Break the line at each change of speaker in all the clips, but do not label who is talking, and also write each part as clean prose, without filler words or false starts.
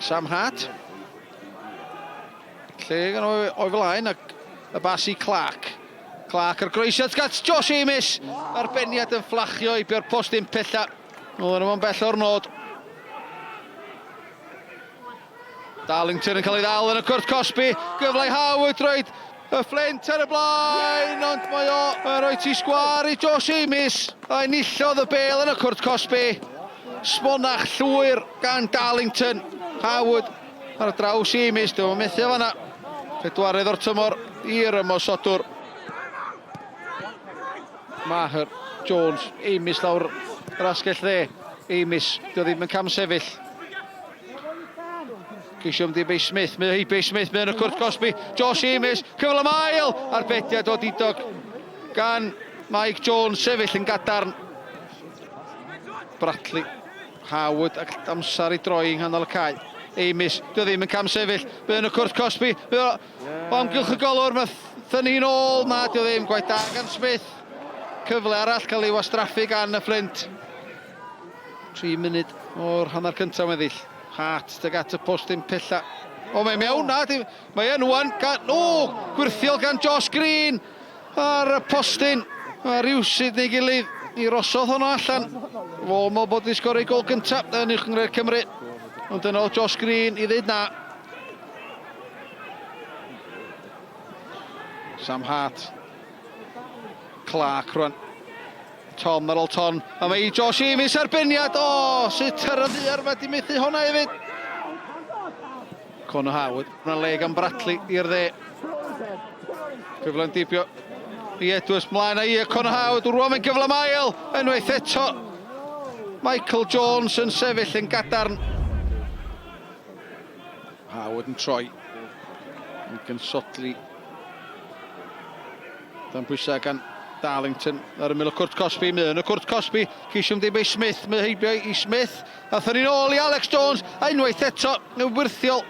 Sam Hart. Lle gan o'i flaen ac y bas i Clark. Clark ar groesiad at Josh Amos. Arbeniad yn fflachio i bio'r post un pella. Oedd nhw'n bell o'r nod. Darlington yn cael ei ddal yn y cwrt cosbi. Gyfle i Howard roed y Fflint ar y blaen, ond mae o yn rhoi ti sgwar i Josh Amos. A enillodd y bel yn y cwrt cosbi. Smonach llwyr gan Darlington. Howard ar draws Amos, dwi'n methu o fanna. Pedwaredd o'r tymor i'r ymosodwr. Maher, Jones, Amos lawr yr asgell dde. Amos, dio ddim yn camsefyll. Ceisio mynd i Bay Smith, mae o Bay Smith, mae yn y cwrt cosbi, Josh Amos, cyfle am ail, arbediad o didog gan Mike Jones, sefyll yn gadarn. Bradley, Howard ac amser i droi yng nghanol y cae. Amos, dio ddim yn cam sefyll, mae yn y cwrt cosbi, mae o o amgylch y golwr, mae thynnu hi'n ôl, na dio ddim, gwaith da gan Smith. Cyfle arall cael ei wastraffu gan y Fflint. 3 munud o'r hanner cyntaf weddill. Hart tuag at y postyn pella. O, mae mewn, na, dim, mae yn wan, gan, o, gwyrthiol gan Josh Green ar y postyn. A rhywsut neu gilydd i rosodd honno allan. Fo mo bod wedi sgori gol gyntaf yn Uwch Gynghrair Cymru. Ond yno Josh Green i ddeud na. Sam Hart. Clark rwan. Tom ar ôl ton, a mae i Josh Amis arbenniad, o, sut ar y ddiar mae di methu hwnna hefyd. Conor Howard, yna le gan Bradley i'r dde. Cyfle'n dibio i Edwards, mlaen â i Conor Howard, rwan mae'n gyfle mael, unwaith eto. Michael Jones yn sefyll yn gadarn. Howard yn troi, yn gynsodli Dan pwysau gan Darlington ar ymyl y cwrt cosbi. Mae yn y cwrt cosbi. Ceisio mynd i Smith. Mae heibio i Smith. A thynnu'n ôl i Alex Jones. A unwaith eto yn wyrthiol.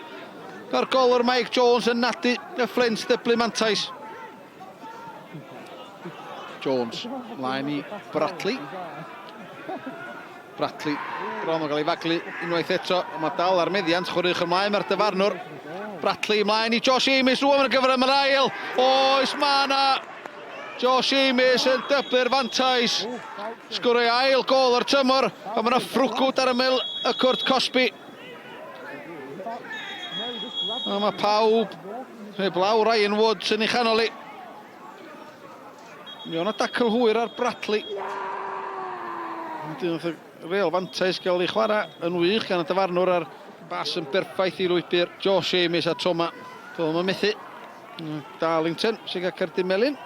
Mae'r golwr Mike Jones yn nadu y Fflint dyblu mantais. Jones mlaen i Bradley. Bradley bron o gael ei faglu unwaith eto, ond mae dal ar meddiant, chwaraewch ymlaen mae'r dyfarnwr. Bradley ymlaen i Josh Amos, rwan ar gyfer am yr ail. Oes, mae yna Josh Amos yn dyblu'r fantais. Sgwr ei ail gol o'r tymor, a mae yna ffrwgwd ar ymyl y cwrt cosbi. A mae pawb, heblaw Ryan Woods yn ei chanol i. Mi o'na dacl hwyr ar Bradley. Wedyn nath y reol fantais gael ei chwarae yn wych gan y dyfarnwr a'r bas yn berffaith i lwybr Josh Amos a Toma. Doedd o'n methu. Darlington sy'n cael cerdyn melyn.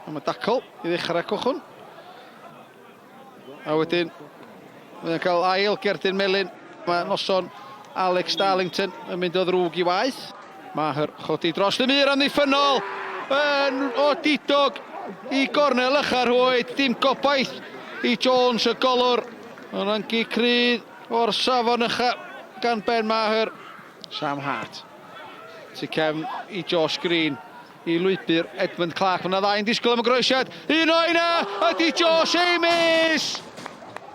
A mae dacl i ddechrau cochwn. A wedyn, mae'n cael ail gerdyn melyn. Mae noson Alex Darlington yn mynd o ddrwg i waith. Maher chodi dros y mur amddiffynnol yn odidog i gornel ycha'r rhwyd. Dim gobaith i Jones y golwr. Ond gic rydd o'r safon ycha gan Ben Maher. Sam Hart. Tu cefn i Josh Green. I lwybr Edmund Clark. Mae yna ddau'n disgwyl am y groesiad. Un o yna ydy Josh Amos!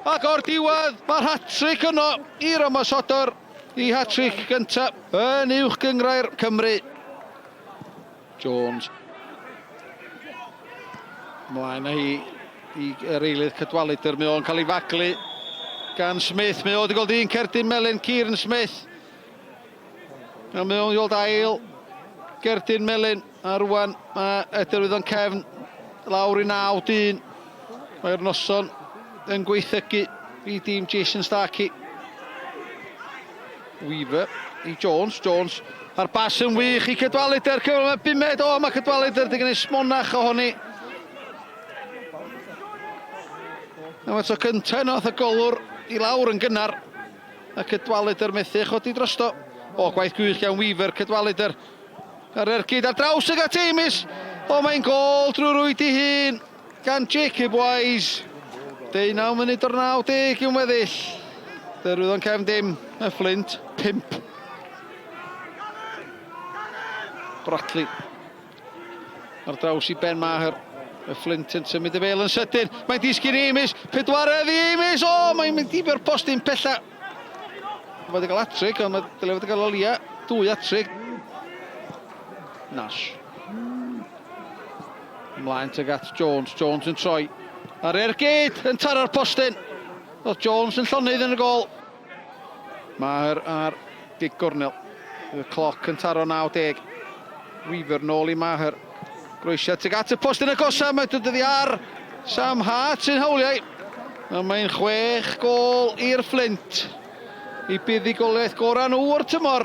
Ac o'r diwedd, mae'r hat-trick yno i'r ymosodwr. I hat-trick gyntaf yn uwch gynghrair Cymru. Jones. Mlaen â hi i yr eilydd Cadwaladr. Mae o'n cael ei faglu gan Smith. Mae o wedi gweld un cerdyn melyn, Kieran Smith. A mae o'n gweld ail gerdyn melyn. A rwan mae y derwyddon cefn lawr i 9 dyn. Mae'r noson yn gweithygu i dîm Jason Starkey. Weaver i Jones. Jones a'r bas yn wych i Cadwaladr. Cyfle mae bumed. O, mae Cadwaladr wedi gwneud smonach ohoni. Am y tro cyntaf nath y golwr i lawr yn gynnar. A Cadwaladr methu chodi drosto. O, gwaith gwych gan Weaver, Cadwaladr. Yr ergyd ar draws y at Amis. O, mae'n gol drwy rwyd i hun gan Jacob Wise. 19 munud o'r 90 yn weddill. Derwyddon cefn dim, y Fflint 5. Bradley. Ar draws i Ben Maher. Y Fflint yn symud y bel yn sydyn. Mae'n disgyn i Amis. Pedwaredd i Amis. O, mae'n mynd i bio'r postyn pella. Mae wedi cael hat-trick, ond mae dylai wedi cael o leia dwy hat-trick. Nash. Ymlaen tuag at Jones. Jones yn troi. Ar ergyd yn taro'r postyn. Oedd Jones yn llonydd yn y gol. Maher ar gig gornel. Y cloc yn taro 90. Weaver nôl i Maher. Groesiad tuag at y postyn agosa. Mae dod iddi ar Sam Hart sy'n hawliau. A mae'n chwech gôl i'r Fflint. I buddugoliaeth gorau nhw o'r tymor.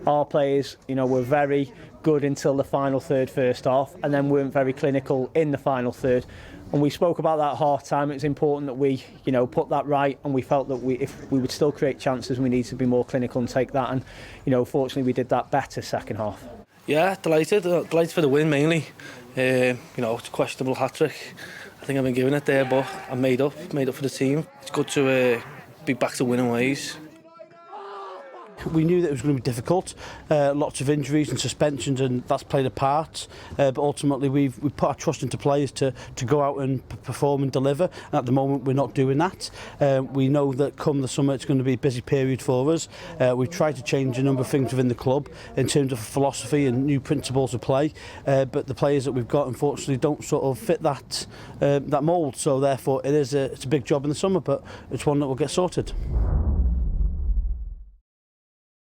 Our players were very good until the final third first half and then weren't very clinical in the final third. And we spoke about that at half time. It's important that we put that right, and we felt that if we would still create chances, we need to be more clinical and take that. And fortunately we did that better second half.
Yeah, delighted. Delighted for the win mainly. It's a questionable hat-trick. I think I've been given it there, but I made up for the team. It's good to be back to winning ways.
We knew that it was going to be difficult, lots of injuries and suspensions, and that's played a part. But ultimately, we've put our trust into players to go out and perform and deliver. And at the moment, we're not doing that. We know that come the summer, it's going to be a busy period for us. We've tried to change a number of things within the club in terms of philosophy and new principles of play, but the players that we've got, unfortunately, don't sort of fit that mould. So therefore, it's a big job in the summer, but it's one that will get sorted.